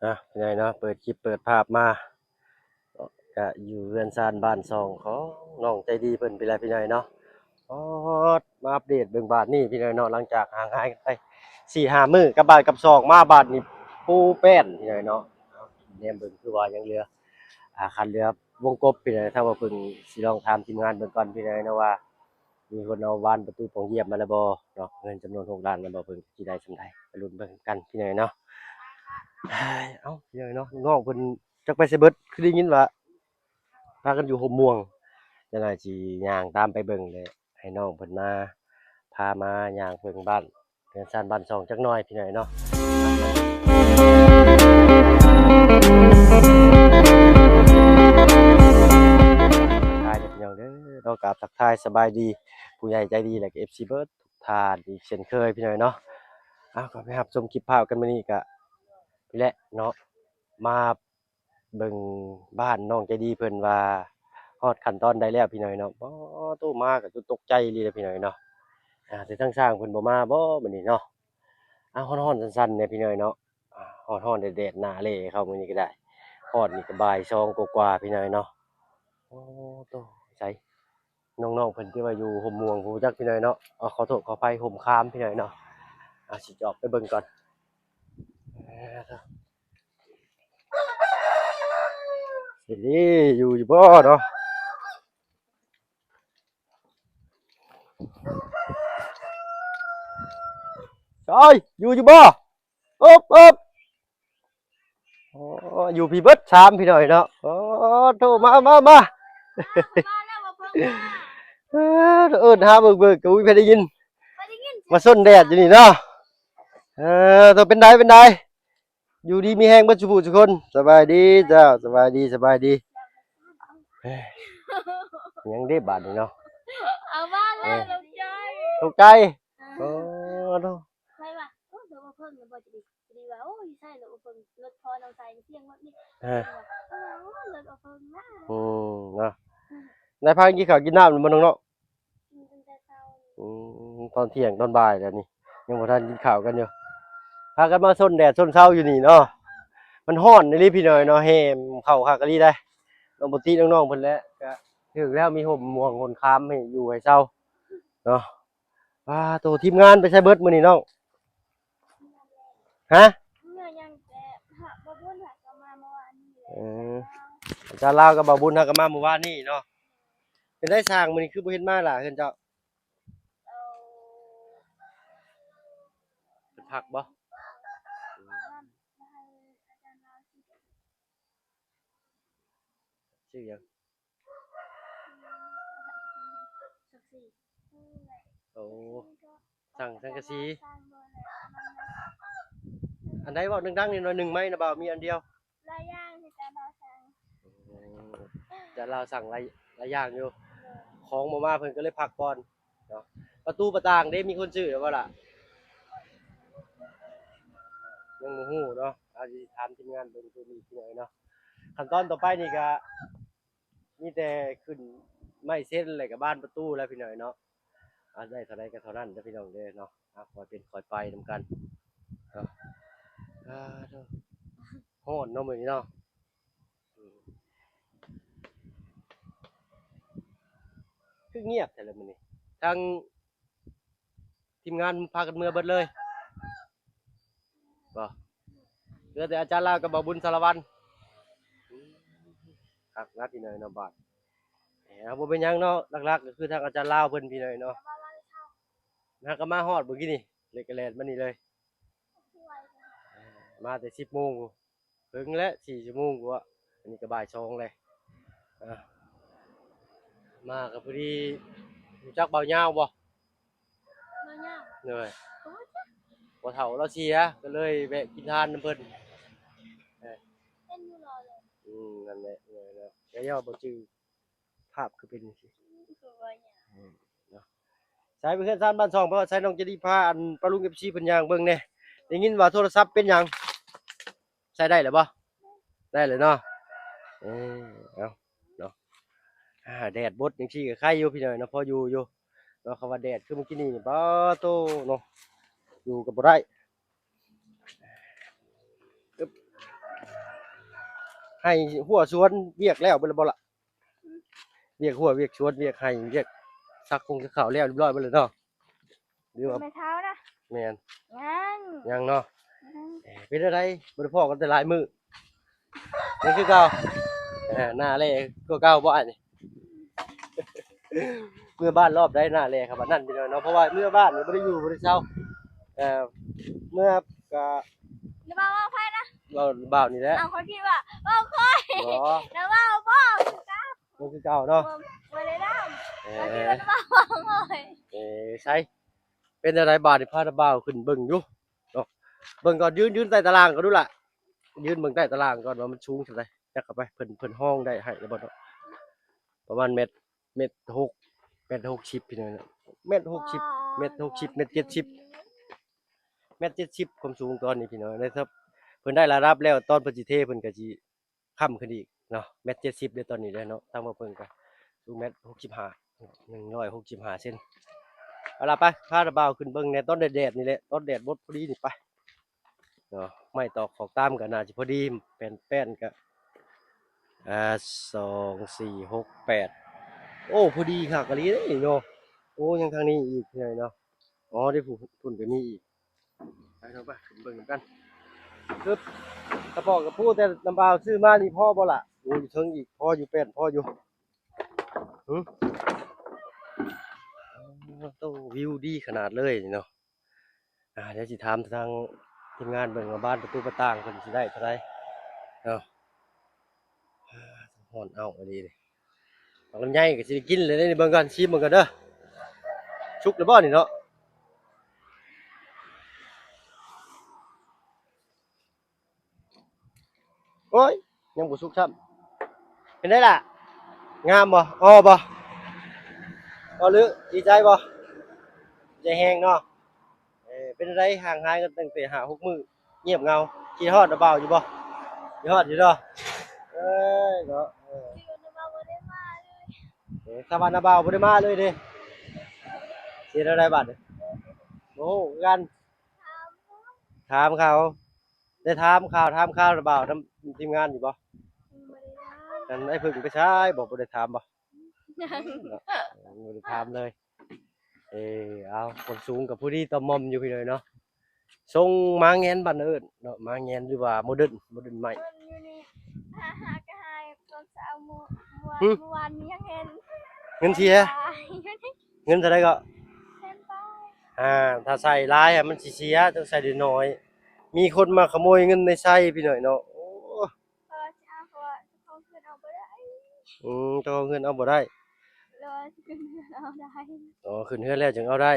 ນະ ພີ່ນ້ອງເນາະ ເປີດຄລິບເປີດພາບມາ ກະຢູ່ເຮືອນຊານບ້ານຊ່ອງຂອງນ້ອງໃຈດີເພິ່ນພີ້ແຫຼະ ພີ່ນ້ອງເນາະ. ອອດ ມາອັບເດດເບິ່ງບ້ານນີ້ ພີ່ນ້ອງເນາະ ຫຼັງຈາກຫ່າງຫາຍກັນໄປສີ່ຫ້າມື້ ກັບບ້ານກັບຊ່ອງ ມາບ້ານນີ້ປູແປ້ນ ພີ່ນ້ອງເນາະ. ແນມເບິ່ງຄືວ່າຍັງເຫຼືອ ອ່າ ຄັນເຫຼືອວົງກົບ ພີ່ນ້ອງ ທາງວ່າເພິ່ນ ຊິລອງຖາມທີມງານເບິ່ງກ່ອນ ພີ່ນ້ອງເນາະ ວ່າ ມີຄົນເອົາບານປະຕູປ່ອງຢ້ຽມມາແລ້ວບໍ່ເນາະ, ເງິນຈຳນວນຫົກລ້ານແລ້ວບໍ່, ເພິ່ນຊິໄດ້ສ່ຳໃດ ໄປລຸ້ນເບິ່ງກັນ ພີ່ນ້ອງເນາະ. ເອົ້າ ພີ່ນ້ອງເນາະ ນ້ອງເພິ່ນຈັກໄປໃສເບິດ ຄືໄດ້ຍິນວ່າພາກັນຢູ່ຮົ່ມມ່ວງ. ຈັກໜ້ອຍຊິຍ່າງຕາມໄປເບິ່ງ ແລະ ໃຫ້ນ້ອງເພິ່ນມາ ພາມາຍ່າງເບິ່ງບ້ານ ເຮືອນຊານບ້ານຊ່ອງຈັກໜ້ອຍ ພີ່ນ້ອງເນາະ. ທັກທາຍເດີພີ່ນ້ອງເດີເນາະ, ກາບທັກທາຍສະບາຍດີຜູ້ໃຫຍ່ໃຈດີ ແລະ ເອັຟຊີ ເບິດທຸກທ່ານອີກເຊັ່ນເຄີຍ ພີ່ນ້ອງເນາະ. ເອົາ ກໍໄປຮັບຊົມຄລິບພາບກັນມື້ນີ້ກະນີ້ແຫຼະເນາະ, ມາ ເບິ່ງບ້ານນ້ອງໃຈດີເພິ່ນວ່າຮອດຂັ້ນຕອນໃດແລ້ວ ພີ່ນ້ອງເນາະ. ໂອ້ ໂຕ ມາກໍຈົນຕົກໃຈອີ່ຫຼີເດ້ ພີ່ນ້ອງເນາະ. ອ່າ ແຕ່ທາງຊ່າງເພິ່ນບໍ່ມາບໍ່ມື້ນີ້ເນາະ. ອ່າ ຮ້ອນໆ ສັ່ນໆ ແດ່ ພີ່ນ້ອງເນາະ. ອ່າ ຮ້ອນໆ ແດດໆ ໜ້າເລເຂົ້າມື້ນີ້ກໍໄດ້, ຮອດນີ້ກໍບ່າຍສອງກວ່າໆ ພີ່ນ້ອງເນາະ. ໂອ້ໂຕ ໃສ ນ້ອງໆ ເພິ່ນທີ່ວ່າຢູ່ຮົ່ມມ່ວງ ບໍ່ຮູ້ຈັກ ພີ່ນ້ອງເນາະ. ເອົາ ຂໍໂທດຂໍອະໄພ ຮົ່ມຄາມ ພີ່ນ້ອງເນາະ. ອ່າ ຊິຈອກໄປເບິ່ງກ່ອນ. ເອີ ຢູ່ຢູ່ບໍ່ເນາະ? ຊອຍ ຢູ່ຢູ່ບໍ່? ອຶບ ອຶບ ໂອ້ ຢູ່ພີ້ເບິດສາມ ພີ່ນ້ອງເນາະ. ໂອ້ ໂທ ມາ ມາ ມາ ເອີ້ນຫາເບີກໆ ກໍບໍ່ມີໃຜໄດ້ຍິນ ມາຊົນແດດຢູ່ນີ້ເນາະ. ເອີ ໂຕ ເປັນໃດ ເປັນໃດ? ຢູ່ດີມີແຮງເບິດສູ່ຜູ້ສູ່ຄົນ. ສະບາຍດີເຈົ້າ, ສະບາຍດີ, ສະບາຍດີ. ເອີຍ ຫຍັງເດ້ບາດນີ້ເນາະ? ເອົາມາແລ້ວ ເອີ ຕົກໃຈ. ຕົກໃຈ? ເອີ ໂອ້ ໂທ ຂ້ອຍວ່າ ໂອ້ ລົດບໍ່ເພິ່ງ ບໍ່ຈະດີ ຈະດີວ່າ ໂອ້ ຢູ່ໃສລົດບໍ່ເພິ່ງ ລົດພໍ່ນ້ອງຊາຍ ສຽງລົດນີ້ ເອີ ເອີ ລົດບໍ່ເພິ່ງນະ. ອືມ ເນາະ ໄດ້ພາກັນກິນເຂົ້າກິນນ້ຳແລ້ວບໍ່ນ້ອງເນາະ? ກິນຕັ້ງແຕ່ເຊົ້າ. ອືມ ຕອນທ່ຽງຕອນບ່າຍແລ້ວນີ້ ຍັງບໍ່ທັນກິນເຂົ້າກັນຢູ່. ພາກັນມາຊົນແດດຊົນເຊົາຢູ່ນີ້ເນາະ, ມັນຮ້ອນອີ່ຫຼີພີ່ນ້ອງເນາະ. ແຮມເຂົ້າຄັກອີ່ຫຼີໃດ໋ ນ້ອງ ປົກກະຕິນ້ອງໆ ເພິ່ນແຫຼະ ກະຖືກແລ້ວ ມີຮົ່ມມ່ວງຮົ່ມຄາມໃຫ້ຢູ່ໃຫ້ເຊົາເນາະ. ປາໂຕ ທີມງານໄປໃສເບິດມື້ນີ້ນ້ອງ? ຮະ? ຍັງແຕ່ ບ່າວບຸນຫາກໍມາເມື່ອວານນີ້ແຫຼະ. ເອີ ອາຈານລາວກັບບ່າວບຸນຫາກໍມາເມື່ອວານນີ້ເນາະ. ເປັນໄດ໋ຊ່າງ ມື້ນີ້ຄືບໍ່ເຫັນມາລະເຮືອນເຈົ້າ? ເອີ ເພິ່ນພັກບໍ່? ຊື່ຫຍັງ? ໂອ້ ສັງສັງກະສີ. ອັນໃດເວົ້າດັງໆ ໜ້ອຍໜຶ່ງ ໄມນະບ່າວ ມີອັນດຽວ. ຫຼາຍຢ່າງທີ່ຈານລາວສັ່ງ. ໂອ້ ຈານລາວສັ່ງຫຼາຍ ຫຼາຍຢ່າງຢູ່. ຂອງບໍ່ມາ ເພິ່ນກໍເລີຍພັກກ່ອນເນາະ. ປະຕູປະຕ່າງເດ້ ມີຄົນຊື້ແລ້ວບໍ່ລະ? ຍັງບໍ່ຮູ້ເນາະ, ອາດຊິຖາມທີມງານເບິ່ງ ໂຕນີ້ພີ່ນ້ອງເນາະ. ຂັ້ນຕອນຕໍ່ໄປນີ້ກະ ມີແຕ່ຂຶ້ນໄມ້ເຊັນ ແລ້ວກະບານປະຕູແລ້ວພີ່ນ້ອງເນາະ. ອາ ໄດ້ເທົ່າໃດກໍເທົ່ານັ້ນເດີພີ່ນ້ອງເດີເນາະ. ອາ ຄ່ອຍເປັນຄ່ອຍໄປນຳກັນເນາະ. ອາ ໂທ້ ຮ້ອນເນາະມື້ນີ້ເນາະ. ອືມ ຄືງຽບແທ້ລະມື້ນີ້ ທັງ ທີມງານພາກັນເມືອເບິດເລີຍບໍ່? ເຫຼືອແຕ່ອາຈານລາວກັບບ່າວບຸນສາລະວັນ. ຄັກນະພີ່ນ້ອງເນາະ ບາດ ເອີ ບໍ່ເປັນຫຍັງເນາະ. ຫຼັກໆ ກໍຄືທາງອາຈານລາວເພິ່ນພີ່ນ້ອງເນາະ ຫາກໍມາຮອດມື້ກີ້ນີ້ ເລີຍກໍແລ່ນມານີ້ເລີຍ. ມາແຕ່ສິບໂມງ ເຖິງແລ້ວ ສີ່ຊົ່ວໂມງກວ່າ. ອັນນີ້ກໍບ່າຍສອງແລ້ວ. ອ່າ ມາກໍພໍດີ. ຮູ້ຈັກບ່າວຍາວບໍ່? ບ່າວຍາວ? ໂດຍ. ບໍ່ຮູ້ຈັກ. ພໍ່ເຖົ້າລາວເສຍ ກໍເລີຍແວະກິນທານນຳເພິ່ນ. ເອີ ເຫັນຢູ່ຫຼໍ່ເລີຍ. ອືມ ນັ້ນແຫຼະ ເອີ ແລ້ວ ແລ້ວບໍ່ຈື່ ພາບຄືເປັນຈັ່ງຊີ້. ອືມ ຄືວ່າຫຍັງ? ອືມ ເນາະ. ໃສ ໄປເຮືອນຊານບ້ານຊ່ອງ ເພາະວ່າໃສ ນ້ອງໃຈດີພາ ອັນ ປ້າລຸງ ເອັຟຊີ ເພິ່ນຍ່າງເບິ່ງແດ່. ໄດ້ຍິນວ່າໂທລະສັບເປັນຫຍັງ? ໃຊ້ໄດ້ແລ້ວບໍ່? ໄດ້ແລ້ວເນາະ. ເອີ ເອົາເນາະ. ອ່າ ແດດບົດຈັ່ງຊີ້ກໍໄຄຢູ່ພີ່ນ້ອງເນາະ ພໍຢູ່ຢູ່ເນາະ. ຄຳວ່າແດດຄືມື້ກີ້ນີ້ ປາໂຕເນາະ ຢູ່ກໍບໍ່ໄດ້. ອຶບ ໄຮ່ຮົ້ວສວນວຽກແລ້ວເບິດແລ້ວບໍ່ລະ? ວຽກຮົ້ວ ວຽກສວນ ວຽກໄຮ່ ວຽກສັກຄົງສັກເຂົ້າແລ້ວຮຽບຮ້ອຍເບິດແລ້ວເນາະ? ຫຼືວ່າ ແມ່ເຖົ້ານະ? ແມ່ນ. ຍັງ ຍັງເນາະ? ຍັງ. ເອີ ເປັນຈັ່ງໃດ ບໍ່ໄດ້ພໍ້ກັນແຕ່ຫຼາຍມື້? ຍັງຄືເກົ່າ. ເອີ ໜ້າແຫຼກວ່າເກົ່າບໍ່ອ້າຍນີ້? ເມືອບ້ານລອບໃດໜ້າແຫຼກຂະບາດນັ້ນພີ່ນ້ອງເນາະ ເພາະວ່າເມືອບ້ານບໍ່ໄດ້ຢູ່ບໍ່ໄດ້ເຊົາ. ເອີ ເມືອກະ ລະເວົ້າ ເວົ້າໃຜນະ? ເວົ້າບ່າວນີ້ແຫຼະ. ເອົາ ຂ້ອຍຄິດວ່າເວົ້າຂ້ອຍ. ບໍ່ ລະເວົ້າບໍ່ຄືກັນ ຍັງຄືເກົ່າເນາະ? ບໍ່ ບໍ່ໄດ້ນຳ. ເອີ ຂ້ອຍຄິດວ່າລະເວົ້າຂ້ອຍ. ເອີ ໃສ ເປັນຈັ່ງໃດບາດນີ້ ພາລະບ່າວຂຶ້ນເບິ່ງຢູ່ເນາະ? ເບິ່ງກ່ອນ ຢືນ ຢືນໃຕ້ຕາລ່າງກ່ອນດູລະ ຢືນເບິ່ງໃຕ້ຕາລ່າງກ່ອນວ່າມັນສູງສ່ຳໃດ. ຈັກເຂົ້າໄປ ເພິ່ນ ເພິ່ນຮອງໄດ້ໃຫ້ແລ້ວບໍ່ເນາະ? ປະມານແມັດ ແມັດຫົກ ແມັດຫົກສິບພີ່ນ້ອງເນາະ. ແມັດຫົກສິບ ແມັດຫົກສິບ ແມັດເຈັດສິບ ແມັດເຈັດສິບຄວາມສູງຕອນນີ້ພີ່ນ້ອງ. ໃນ ເພິ່ນໄດ້ລະດັບແລ້ວ ຕອນເພິ່ນຊິເທ ເພິ່ນກະຊິຄ້ຳຂຶ້ນອີກເນາະ. ແມັດເຈັດສິບເດ້ຕອນນີ້ເດ້ເນາະ. ທາງບ່າວເພິ່ນກະສູງແມັດຫົກສິບຫ້າ ໜຶ່ງຮ້ອຍຫົກສິບຫ້າເຊັນ. ເອົາລະ ໄປ ພາລະບ່າວຂຶ້ນເບິ່ງແດ່ ຕອນແດດໆນີ້ແຫຼະ ຕອນແດດບົດພໍດີນີ້ ໄປ. ເນາະ ໄມ້ຕອກຂອກຕາມກໍໜ້າຊິພໍດີ ແປ້ນ ແປ້ນກໍ ອ່າ ສອງ ສີ່ ຫົກ ແປດ ໂອ້ ພໍດີຄັກອີ່ຫຼີເດ້ເນາະ. ໂອ້ ຍັງທາງນີ້ອີກເນາະ. ອໍ ເດ້ ພຸ້ນ ພຸ້ນກໍມີອີກ. ໄປເນາະ ໄປ ໄປເບິ່ງນຳກັນ. ປຶບ ກະເປາະກະປູແຕ່ນ້ຳບ່າວຊື້ມານີ້ພໍບໍ່ລະ? ໂອ້ ຢູ່ເທິງອີກ ພໍຢູ່ ແປ້ນ ພໍຢູ່. ຫື ໂອ້ ວິວດີຂະໜາດເລີຍເນາະ. ອ່າ ດຽວຊິຖາມທາງທີມງານເບິ່ງວ່າບານປະຕູປະຕ່າງເພິ່ນຊິໄດ້ເທົ່າໃດເນາະ. ຮ້ອນເອົ້າອີ່ຫຼີເດ. ໝາກລຳໄຍກໍຊິໄດ້ກິນແລ້ວເດ ເບິ່ງກ່ອນ ຊີມເບິ່ງກ່ອນເດີ. ສຸກແລ້ວບໍ່ນີ້ເນາະ? ໂອ້ຍ ຍັງບໍ່ສຸກຊ້ຳ. ເປັນໃດລະ? ງາມບໍ່? ອໍບໍ່? ອໍ ຫຼື ດີໃຈບໍ່? ໃຈແຮງເນາະ. ເອີ ເປັນໃດ ຫ່າງຫາຍກັນຕັ້ງແຕ່ຫ້າຫົກມື້ ງຽບເຫງົາ. ຄິດຮອດນ້າບ່າວຢູ່ບໍ່? ຄິດຮອດຢູ່ເນາະ. ເອີຍເນາະ ເອີ ເອີ ຖ້າວ່ານ້າບ່າວບໍ່ໄດ້ມາເລີຍເດ ຊິເຮັດແນວໃດບາດນີ້? ບໍ່ຮູ້ຄືກັນ. ຖາມເຂົາ ໄດ້ຖາມຂ່າວ ຖາມຂ່າວລະບ່າວນຳທີມງານຢູ່ບໍ່? ບໍ່ໄດ້ຖາມ. ອັນອ້າຍເພິ່ງໄປໃສບໍ່? ບໍ່ໄດ້ຖາມບໍ່? ຍັງ ເນາະ ບໍ່ໄດ້ຖາມເລີຍ. ເອີ ເອົາ ຄວາມສູງກໍພໍດີຕ່ອມມອມຢູ່ພີ່ນ້ອງເນາະ. ຊົງໝາແງນບ້ານເອີ້ນເນາະ ໝາແງນ ຫຼືວ່າໂມເດີນ ໂມເດີນໃໝ່. ເພິ່ນຢູ່ນີ້ ຫາ ຫາກະຫາຍຕອນເຊົ້າມື້ ມື້ວານ ຫື ມື້ວານນີ້ຍັງເຫັນ. ເງິນເສຍ ເງິນເທົ່າໃດເກາະ? ແສນປາຍ. ອ່າ ຖ້າໃສ່ຫຼາຍອະມັນຊິເສຍ ຕ້ອງໃສ່ນ້ອຍໆ. ມີຄົນມາຂະໂມຍເງິນໃນໄຊພີ່ນ້ອງເນາະ. ໂອ້ ເພາະວ່າຊິເອົາ ເພາະວ່າເຈົ້າຂອງເຮືອນເອົາບໍ່ໄດ້. ອືມ ເຈົ້າຂອງເຮືອນເອົາບໍ່ໄດ້ ແລ້ວວ່າຊິຂຶ້ນເຮືອນເອົາໄດ້. ອໍ ຂຶ້ນເຮືອນແລ້ວຈຶ່ງເອົາໄດ້.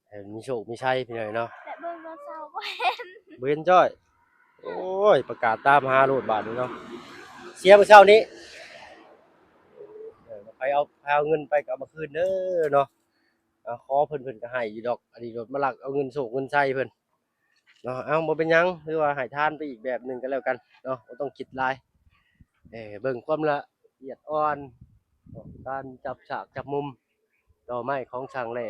ໃຫ້ມີໂຊກມີໄຊພີ່ນ້ອງເນາະ. ແຕ່ເບິ່ງຕອນເຊົ້າບໍ່ເຫັນ ບໍ່ເຫັນຈ້ອຍ. ໂອ້ຍ ປະກາດຕາມຫາໂລດບາດນີ້ເນາະ. ເສຍມື້ເຊົ້ານີ້ ເອີ ໃຜເອົາ ໃຜເອົາເງິນໄປກໍເອົາມາຄືນເດີເນາະ. ເອົາ ຂໍເພິ່ນ ເພິ່ນກໍໃຫ້ຢູ່ດອກ. ອັນນີ້ໂລດມາລັກເອົາເງິນໂຊກເງິນໄຊເພິ່ນເນາະ. ເອົາ ບໍ່ເປັນຫຍັງ ຖືວ່າໃຫ້ທານໄປອີກແບບໜຶ່ງກໍແລ້ວກັນເນາະ ບໍ່ຕ້ອງຄິດຫຼາຍ. ເອີ ເບິ່ງຄວາມລະອຽດອ່ອນ ການຈັບສາກຈັບມຸມ ຕໍໄມ້ຂອງຊ່າງແຫຼ້.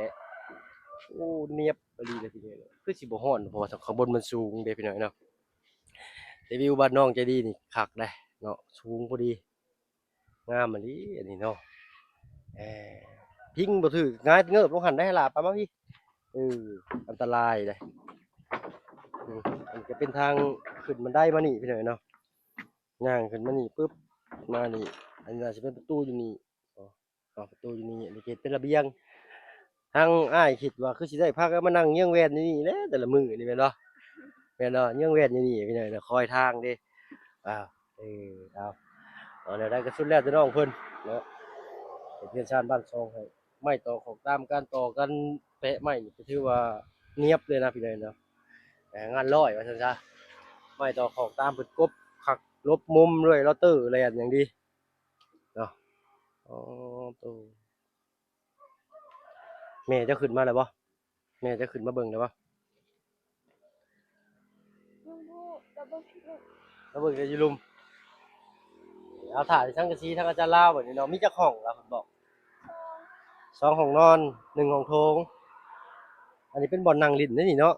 ໂອ້ ນຽບອີ່ຫຼີເດພີ່ນ້ອງ. ຄືຊິບໍ່ຮ້ອນ ເພາະວ່າຂ້າງບົນມັນສູງເດພີ່ນ້ອງເນາະ. ແຕ່ວິວບ້ານນ້ອງໃຈດີນີ້ຄັກເດ້ເນາະ ສູງພໍດີ ງາມອີ່ຫຼີອັນນີ້ເນາະ. ເອີ ພິງບໍ່ຖືກ ຫງາຍເງີບລົງຫັ້ນໄດ໋ ຫຼາບໄປມາພີ້. ເອີ ອັນຕະລາຍເດ້. ອືມ ອັນນີ້ກໍເປັນທາງຂຶ້ນບັນໄດມານີ້ພີ່ນ້ອງເນາະ. ຍ່າງຂຶ້ນມານີ້ປຶບ ມານີ້ ອັນນີ້ໜ້າຊິເປັນປະຕູຢູ່ນີ້. ອໍ ເອົາ ປະຕູຢູ່ນີ້ ອັນນີ້ເຮັດເປັນລະບຽງ. ທາງອ້າຍຄິດວ່າຄືຊິໄດ້ພາກັນມານັ່ງເຍືອງແວ່ນຢູ່ນີ້ແຫຼະ ແຕ່ລະມື້ນີ້ແມ່ນບໍ່? ແມ່ນບໍ່? ເຍືອງແວ່ນຢູ່ນີ້ພີ່ນ້ອງ ຄອຍທາງເດ້. ອ້າວ ເອີ ເອົາ ເອົາແນວໃດກໍສຸດແລ້ວແຕ່ນ້ອງເພິ່ນເນາະ. ເຮັດເຮືອນຊານບ້ານຊ່ອງໃຫ້ ໄມ້ຕໍ່ຂອກຕາມ ການຕໍ່ການແປະໄມ້ນີ້ກໍຖືວ່ານຽບເລີຍນະພີ່ນ້ອງເນາະ. ເອີ ງານຮ້ອຍວ່າຊັ້ນຊະ. ໄມ້ຕໍ່ຂອກຕາມເພິ່ນກົບຄັກ ຫຼົບມຸມດ້ວຍລາວເຕີແລ່ນຢ່າງດີເນາະ. ອໍ ໂຕ ແມ່ເຈົ້າຂຶ້ນມາແລ້ວບໍ່? ແມ່ເຈົ້າຂຶ້ນມາເບິ່ງແລ້ວບໍ່? ຍັງບໍ່ຮູ້ ລາວເບິ່ງຢູ່ ລາວເບິ່ງແຕ່ຢູ່ລຸ່ມ. ເອົາ ຖ້າສັງກະສີທາງອາຈານລາວບັດນີ້ເນາະ. ມີຈັກຫ້ອງລາວເພິ່ນບອກ? ສອງ ສອງຫ້ອງນອນ ໜຶ່ງຫ້ອງໂຖງ. ອັນນີ້ເປັນບ່ອນນັ່ງຫຼິ້ນເດ້ນີ້ເນາະ.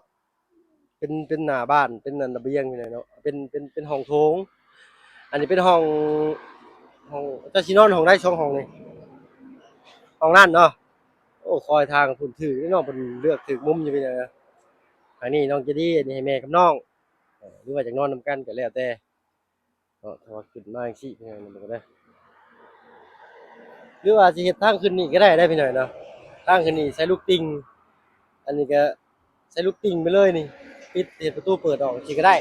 ເປັນ ເປັນໜ້າບ້ານ ເປັນອັນລະບຽງນີ້ແຫຼະເນາະ. ເປັນ ເປັນ ເປັນຫ້ອງໂຖງ ອັນນີ້ເປັນຫ້ອງ ຫ້ອງ ເຈົ້າຊິນອນຫ້ອງໃດສອງຫ້ອງນີ້? ຫ້ອງນັ້ນເນາະ. ໂອ້ ຄອຍທາງພຸ້ນຖືກເນາະ ເພິ່ນເລືອກຖືກມຸມຢູ່ ເປັນຫຍັງນະ? ອັນນີ້ນ້ອງໃຈດີ ອັນນີ້ໃຫ້ແມ່ກັບນ້ອງ ເອີ ຫຼືວ່າຢາກນອນນຳກັນກໍແລ້ວແຕ່ເນາະ. ຖ້າວ່າຂຶ້ນມາຈັ່ງຊີ້ ເພິ່ນໃຫ້ນຳກັນເດີ ຫຼືວ່າຊິເຮັດທາງຂຶ້ນນີ້ກໍໄດ້ເດ້ພີ່ນ້ອງເນາະ. ທາງຂຶ້ນນີ້ໃສ່ລູກຕິ່ງ ອັນນີ້ກໍໃສ່ລູກຕິ່ງໄປເລີຍນີ້ ປິດ ເຮັດປະຕູເປີດອອກຈັ່ງຊີ້ກໍໄດ້.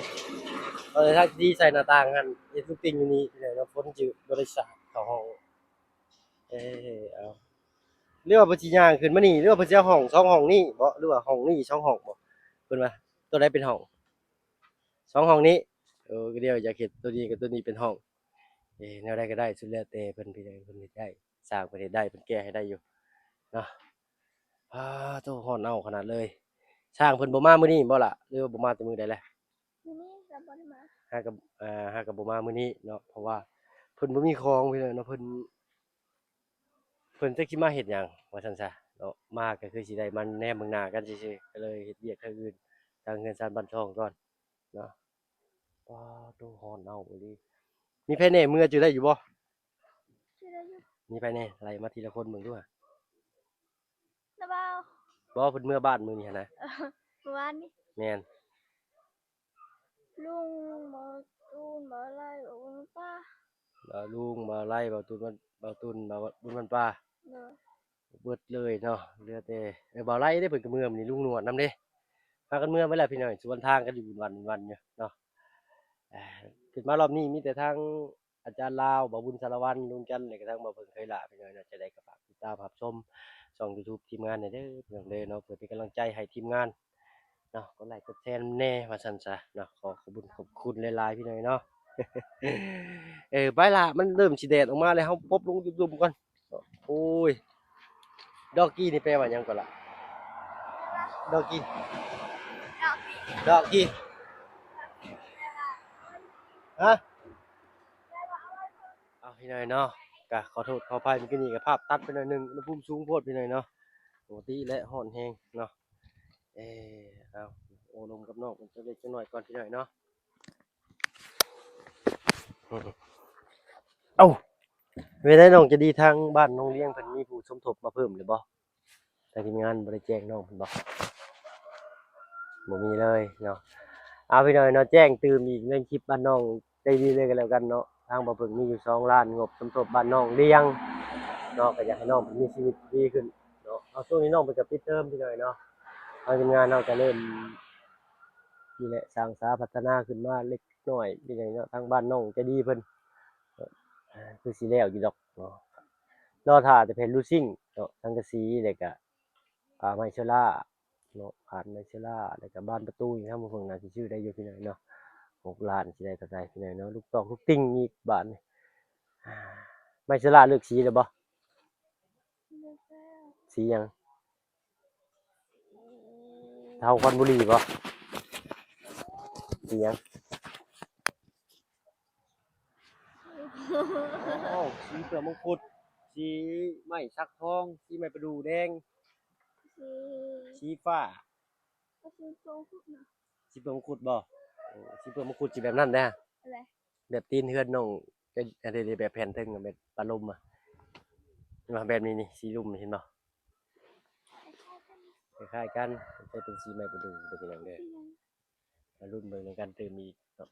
ເອີ ທາງທີ່ໃສ່ໜ້າຕ່າງຫັ້ນ ເຮັດລູກຕິ່ງຢູ່ນີ້ພີ່ນ້ອງເນາະ ຝົນຊິບໍ່ໄດ້ສາດເຂົ້າຫ້ອງ. ເອີ ເອົາ ຫຼືວ່າເພິ່ນຊິຍ່າງຂຶ້ນມານີ້ ຫຼືວ່າເພິ່ນຊິເອົາຫ້ອງສອງຫ້ອງນີ້ບໍ ຫຼືວ່າຫ້ອງນີ້ສອງຫ້ອງບໍ? ເພິ່ນວ່າໂຕໃດເປັນຫ້ອງ? ສອງຫ້ອງນີ້. ເອີ ກໍດຽວຢາກເຮັດໂຕນີ້ກັບໂຕນີ້ເປັນຫ້ອງ. ເອີ ແນວໃດກໍໄດ້ ສຸດແລ້ວແຕ່ເພິ່ນ ເພິ່ນເຮັດໄດ້ ຊ່າງເພິ່ນເຮັດໄດ້ ເພິ່ນແກ້ໃຫ້ໄດ້ຢູ່ເນາະ. ອາ ໂທ້ ຮ້ອນເອົາຂະໜາດເລີຍ. ຊ່າງເພິ່ນບໍ່ມາມື້ນີ້ບໍລະ ຫຼືວ່າບໍ່ມາແຕ່ມື້ໃດແລະ? ມື້ນີ້ລາວບໍ່ໄດ້ມາ ຫາກໍ ອ່າ ຫາກໍບໍ່ມາມື້ນີ້ເນາະ ເພາະວ່າເພິ່ນບໍ່ມີຂອງພີ່ນ້ອງເນາະ. ເພິ່ນ ເພິ່ນຈັກຊິມາເຮັດຫຍັງວ່າຊັ້ນຊະເນາະ ມາກໍຄືຊິໄດ້ມາແນມເບິ່ງໜ້າກັນຊື່ໆ ກໍເລີຍເຮັດວຽກທາງອື່ນ ທາງເຮືອນຊານບ້ານຊ່ອງກ່ອນເນາະ. ປາໂຕ ຮ້ອນເອົາອີ່ຫຼີ. ມີໃຜແດ່ເມືອຈື່ໄດ້ຢູ່ບໍ່? ຈື່ໄດ້ຢູ່. ມີໃຜແດ່? ໄລ່ມາທີລະຄົນເບິ່ງດູຫາ. ນະບ່າວ. ບໍ່ ເພິ່ນເມືອບ້ານມື້ນີ້ຫັ້ນນະ. ເອີ ມື້ວານນີ້. ແມ່ນ. ລຸງ ບ່າວຕູນ ບ່າວໄລ ບ່າວບຸນ ບ່າວບຸນ ບ່າວປ່າ. ບ່າວລຸງ ບ່າວໄລ ບ່າວຕູນ ບ່າວຕູນ ບ່າວບຸນ ບ້ານປ່າ. ໂດຍ. ເບິດເລີຍເນາະ ເຫຼືອແຕ່ ເອີ ບ່າວໄລເດ້ ເພິ່ນກໍເມືອມື້ນີ້ ລຸງໜວດນຳເດ້ ພາກັນເມືອໄປແລ້ວພີ່ນ້ອງ. ສວນທາງກັນຢູ່ວຸ່ນວານໆຢູ່ເນາະ. ເອີ ຂຶ້ນມາລອບນີ້ມີແຕ່ທາງ ອາຈານລາວ ບ່າວບຸນ ສາລະວັນ ລຸງຈັນ ແລະກະທັງບ່າວເຜິ້ງ ເຄີຍຫຼ້າ ພີ່ນ້ອງເນາະ. ຈັ່ງໃດກໍຝາກຕິດຕາມຮັບຊົມຊ່ອງ YouTube ທີມງານແດ່ເດີ ພີ່ນ້ອງເດີເນາະ ເພື່ອເປັນກຳລັງໃຈໃຫ້ທີມງານເນາະ. ກົດໄລກົດແຊນຳແດ່ວ່າຊັ້ນຊະເນາະ. ຂໍຂອບບຸນຂອບຄຸນຫຼາຍໆ ພີ່ນ້ອງເນາະ. ເອີ ໄປລະ ມັນເລີ່ມຊິແດດອອກມາແລ້ວ ເຮົາປົບລົງຈຸ່ມໆກ່ອນ. ໂອ້ຍ ດອກກີນີ້ແປວ່າຫຍັງກ່ອນລະ? ດອກກີ ດອກກີ ດອກກີ ຮະ? ເອົາ ພີ່ນ້ອງເນາະ ກະຂໍໂທດຂໍອະໄພ ເມື່ອກີ້ນີ້ກະພາບຕັດໄປໜ້ອຍໜຶ່ງ ອຸນຫະພູມສູງໂພດ ພີ່ນ້ອງເນາະ. ປົກກະຕິແຫຼະ ຮ້ອນແຮງເນາະ. ເອີ ເອົາ ໂອ້ລົມກັບນ້ອງເພິ່ນຈັກເລັກຈັກນ້ອຍກ່ອນ ພີ່ນ້ອງເນາະ. ເອົ້າ ເປັນໃດນ້ອງໃຈດີ ທາງບ້ານນ້ອງລຽງເພິ່ນມີຜູ້ສົມທົບມາເພີ່ມຫຼືບໍ່? ທາງທີມງານບໍ່ໄດ້ແຈ້ງນ້ອງເພິ່ນບໍ່? ບໍ່ມີເລີຍເນາະ. ເອົາ ພີ່ນ້ອງເນາະ ແຈ້ງຕື່ມອີກໃນຄລິບບ້ານນ້ອງໃຈດີເລີຍກໍແລ້ວກັນເນາະ. ທາງບ່າວເຜິ້ງມີຢູ່ສອງລ້ານ ງົບສົມທົບບ້ານນ້ອງລຽງເນາະ ກໍຢາກໃຫ້ນ້ອງເພິ່ນມີຊີວິດດີຂຶ້ນເນາະ. ເອົາ ຊ່ວງນີ້ນ້ອງເພິ່ນກໍປິດເທີມ ພີ່ນ້ອງເນາະ. ທາງທີມງານເຮົາກໍເລີ່ມ ນີ້ແຫຼະ ສ້າງສາພັດທະນາຂຶ້ນມາເລັກນ້ອຍ ເປັນຫຍັງເນາະ ທາງບ້ານນ້ອງໃຈດີເພິ່ນ ເອີ ຄືຊິແລ້ວຢູ່ດອກເນາະ. ລໍຖ້າແຕ່ແຜ່ນລູຊິງເນາະ ສັງກະສີ ແລ້ວກະ ອ່າ ໄມ້ເຊີລາເນາະ ຄານໄມ້ເຊີລາ ແລ້ວກະບານປະຕູນີ້ ທາງເບື້ອງໜ້າຊິຊື້ໄດ້ຢູ່ ພີ່ນ້ອງເນາະ. ຫົກລ້ານຊິໄດ້ເທົ່າໃດ ພີ່ນ້ອງເນາະ. ລູກຕອກລູກຕິ່ງອີກບາດນີ້. ໄມ້ເຊີລາເລືອກສີແລ້ວບໍ່? ເລືອກແລ້ວ. ສີຫຍັງ? ເທົາຄອນບູລີບໍ່? ສີຫຍັງ? ໂອ້ ສີເປືອກມົງຄຸດ ສີໄມ້ສັກທອງ ສີໄມ້ປະດູ່ແດງ ສີ ສີຟ້າ ກໍສີເປືອກມົງຄຸດນະ. ສີເປືອກມົງຄຸດບໍ່? ໂອ້ ສີເປືອກມົງຄຸດຊິແບບນັ້ນເດ້. ແບບຕີນເຮືອນນ້ອງ ແບບແຜ່ນເທິງ ແບບປາລົມອະ ແບບນີ້ນີ້ ສີລຸ່ມນີ້ ເຫັນບໍ່? ຄ້າຍໆກັນ ຈະເປັນສີໄມ້ປະດູ່ເດີ ພີ່ນ້ອງເດີ. ມາລຸ້ນເບິ່ງນຳກັນຕື່ມອີກເນາະ.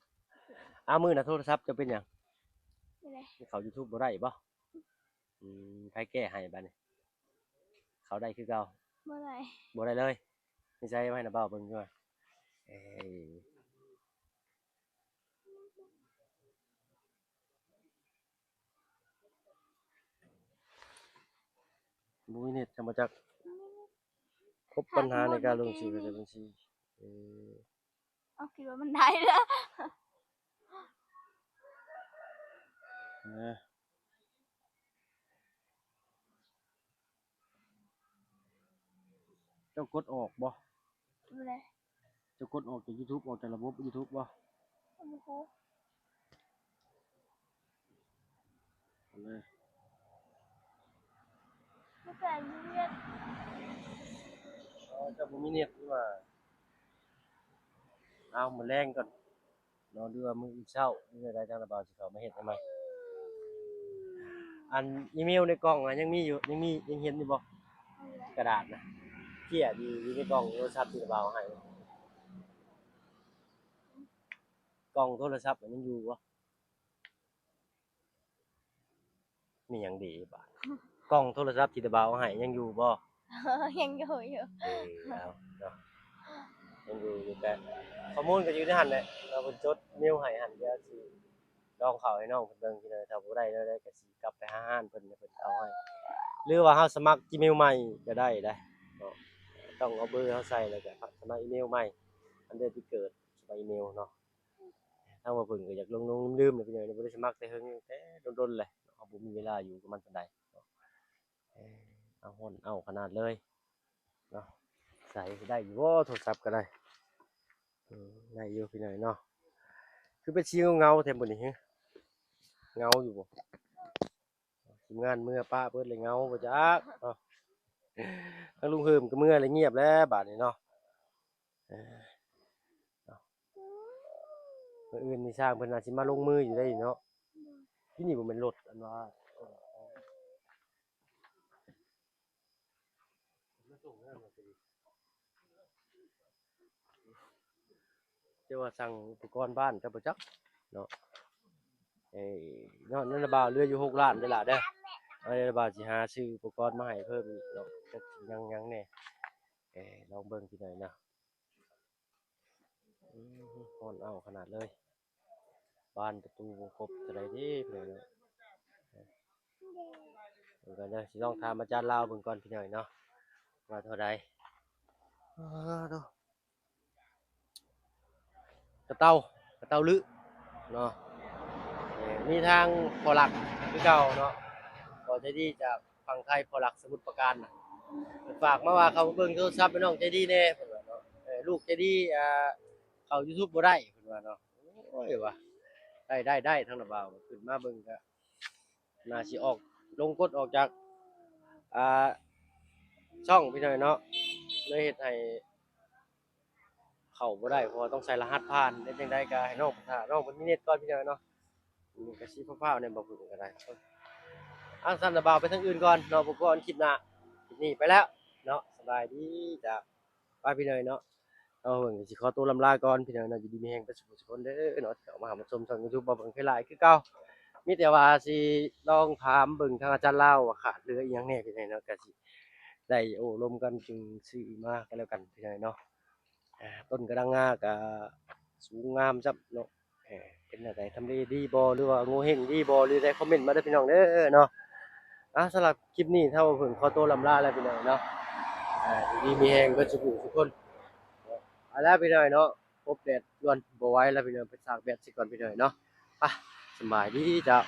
ອ້າວ ມື້ໜ້າໂທລະສັບເຈົ້າເປັນຫຍັງ? ເຂົ້າຢູທູບບໍ່ໄດ້ບໍ່? ອືມ ໃຜແກ້ໃຫ້ບາດນີ້? ເຂົ້າໄດ້ຄືເກົ່າ? ບໍ່ໄດ້ ບໍ່ໄດ້ເລີຍ. ໃນໃສ ມາໃຫ້ນ້າບ່າວເບິ່ງຢູ່ວ່າ ເອີ ບໍ່ມີເນັດ ຈຳບໍ່ຈັກ. ພົບບັນຫາໃນການລົງຊື່ ໃນບັນຊີ. ເອີ ເອົາ ຄິດວ່າມັນໄດ້ແລ້ວ ນະ. ເຈົ້າກົດອອກບໍ່? ບໍ່ໄດ້. ເຈົ້າກົດອອກຈາກຢູທູບ ອອກຈາກລະບົບຢູທູບບໍ່? ບໍ່ຮູ້. ເອົາເລີຍ. ບໍ່ແປນຢູ່ເວຍດ. ອໍ ເຈົ້າບໍ່ມີເນັດນີ້ຫວ່າ. ເອົາ ມື້ແລງກ່ອນ. ເນາະ ຫຼືວ່າມື້ອື່ນເຊົ້າ ຫຼືແນວໃດ ທາງລະບ່າວຊິເຂົ້າມາເຮັດໃຫ້ໃໝ່. ອັນອີເມວໃນກ່ອງນະ ຍັງມີຢູ່ ຍັງມີ ຍັງເຫັນຢູ່ບໍ່? ກະດາດນະ ເຈ້ຍດີ ຢູ່ໃນກ່ອງໂທລະສັບທີ່ລະບ່າວໃຫ້ ກ່ອງໂທລະສັບນະ ຍັງຢູ່ບໍ່? ມີຫຍັງດີບາດ ກ່ອງໂທລະສັບທີ່ລະບ່າວເອົາໃຫ້ຍັງຢູ່ບໍ່? ຍັງຢູ່ຢູ່. ເອີ ເອົາເນາະ ຍັງຢູ່ຢູ່ ແຕ່ຂໍ້ມູນກໍຢູ່ໃນຫັ້ນແຫຼະເນາະ. ເພິ່ນຈົດເມວໃຫ້ຫັ້ນ ດຽວຊິລອງເຂົ້າໃຫ້ນ້ອງເພິ່ນເບິ່ງ ພີ່ນ້ອງ. ຖ້າບໍ່ໄດ້ແນວໃດກໍຊິກັບໄປຫາຮ້ານເພິ່ນ ໃຫ້ເພິ່ນເຂົ້າໃຫ້ ຫຼືວ່າເຮົາສະໝັກຈີເມວໃໝ່ກໍໄດ້ເດ້ເນາະ. ຕ້ອງເອົາເບີເຮົາໃສ່ ແລ້ວກໍສະໝັກອີເມວໃໝ່ ອັນເດືອນປີເກີດ ສະໝັກອີເມວເນາະ. ທາງບ່າວເພິ່ງກໍຢາກຫຼົງໆລືມໆແຫຼະ ພີ່ນ້ອງ ບໍ່ໄດ້ສະໝັກແຕ່ເຫິງ ແຕ່ດົນໆແຫຼະ ເຮົາບໍ່ມີເວລາຢູ່ກັບມັນປານໃດເນາະ. ເອີ ເອົາ ຮ້ອນເອົາຂະໜາດເລີຍເນາະ. ໃສ່ໄດ້ຢູ່ບໍ່ໂທລະສັບກໍໄດ້? ອືມ ໄດ້ຢູ່ ພີ່ນ້ອງເນາະ. ຄືເປັນສີເງົາໆແທ້ມື້ນີ້ ເຫື ເງົາຢູ່ບໍ່? ທີມງານເມືອປະເບິດເລີຍ ເຫງົາບໍ່ຈັກເນາະ. ທາງລຸງເຮີມກໍເມືອແລ້ວ ງຽບແລ້ວບາດນີ້ເນາະ. ເອີ ເນາະ ມື້ອື່ນນີ້ຊ່າງເພິ່ນອາດຊິມາລົງມືຢູ່ໄດ໋ເນາະ. ຢູ່ນີ້ບໍ່ແມ່ນລົດ ອັນວ່າ ແຕ່ວ່າສັ່ງອຸປະກອນບ້ານ ເຈົ້າບໍ່ຈັກເນາະ. ເອີ ເນາະ ນັ້ນລະບ່າວເຫຼືອຢູ່ຫົກລ້ານເດີຫຼ້າເດີ. ເອົາລະບ່າວຊິຫາຊື້ອຸປະກອນມາໃຫ້ເພີ່ມອີກເນາະ ຈັກຊິຍັງຫຍັງແດ່. ເອີ ລອງເບິ່ງ ພີ່ນ້ອງເນາະ. ອືມ ຮ້ອນເອົາຂະໜາດເລີຍ ບານປະຕູບໍ່ຄົບເທົ່າໃດເດ້ ພີ່ນ້ອງເອີຍ. ເບິ່ງກ່ອນເດີ ຊິລອງຖາມອາຈານລາວເບິ່ງກ່ອນ ພີ່ນ້ອງເນາະ ວ່າເທົ່າໃດ. ເອີ ໂທ້ ກະເຕົາ ກະເຕົາລຶເນາະ. ເອີ ມີທາງພໍ່ຫຼັກຄືເກົ່າເນາະ ພໍ່ໃຈດີຈາກຝັ່ງໄທ ພໍ່ຫຼັກສະໝຸດປາການນະ ເພິ່ນຝາກມາວ່າເຂົ້າມາເບິ່ງໂທລະສັບໃຫ້ນ້ອງໃຈດີແດ່ ເພິ່ນວ່າເນາະ. ເອີ ລູກໃຈດີ ອ່າ ເຂົ້າຢູທູບບໍ່ໄດ້ ເພິ່ນວ່າເນາະ. ໂອ້ຍ ວ່າ ໄດ້ ໄດ້ ໄດ້ ທາງລະບ່າວຂຶ້ນມາເບິ່ງກະ ໜ້າຊິອອກ ລົງກົດອອກຈາກ ອ່າ ຊ່ອງ ພີ່ນ້ອງເນາະ ເລີຍເຮັດໃຫ້ເຂົ້າບໍ່ໄດ້ ເພາະວ່າຕ້ອງໃສ່ລະຫັດຜ່ານ. ເຮັດຈັ່ງໃດກໍໃຫ້ນ້ອງ ຖ້ານ້ອງເພິ່ນມີເນັດກ່ອນ ພີ່ນ້ອງເນາະ. ມັນກໍຊິຟ້າວໆແດ່ ບໍ່ເພິ່ງກໍໄດ້. ອ່າ ຊັ້ນລະບ່າວໄປທາງອື່ນກ່ອນເນາະ ພົບກັນຄລິບໜ້າ. ຄລິບນີ້ໄປແລ້ວເນາະ ສະບາຍດີຈ້າ. ໄປ ພີ່ນ້ອງເນາະ ເອົາ ເພິ່ງຊິຂໍຕົວລຳລາກ່ອນ ພີ່ນ້ອງເນາະ. ຢູ່ດີມີແຮງເບິດສູ່ຜູ້ສູ່ຄົນເດີເນາະ ທີ່ເຂົ້າມາຮັບມາຊົມຊ່ອງຢູທູບບ່າວເພິ່ງຄືຫຼາຍຄືເກົ່າ. ມີແຕ່ວ່າຊິລອງຖາມເບິ່ງທາງອາຈານລາວວ່າຂາດເຫຼືອອີ່ຫຍັງແດ່ ພີ່ນ້ອງເນາະ ກໍຊິໄດ້ໂອ້ລົມກັນ ຈຶ່ງຊື້ມາກໍແລ້ວກັນ ພີ່ນ້ອງເນາະ. ອ່າ ຕົ້ນກະດັງງາກະສູງງາມຊ້ຳເນາະ. ເອີ ເປັນແນວໃດ ທຳເລດີບໍ່ ຫຼືວ່າໂງເຫ້ງດີບໍ່ ຫຼືໃດ ຄອມເມັນມາເດີ ພີ່ນ້ອງເດີເນາະ. ອ່າ ສຳລັບຄລິບນີ້ ທ້າວເພິ່ງຂໍຕົວລຳລາແລ້ວ ພີ່ນ້ອງເນາະ. ອ່າ ຢູ່ດີມີແຮງເບິດສູ່ຜູ້ສູ່ຄົນ. ເອົາລະ ພີ່ນ້ອງເນາະ ພົບແດດດ່ວນ ບໍ່ໄຫວແລ້ວ ພີ່ນ້ອງ ໄປຕາກແດດຊິກ່ອນ ພີ່ນ້ອງເນາະ. ໄປ ສະບາຍດີເຈົ້າ.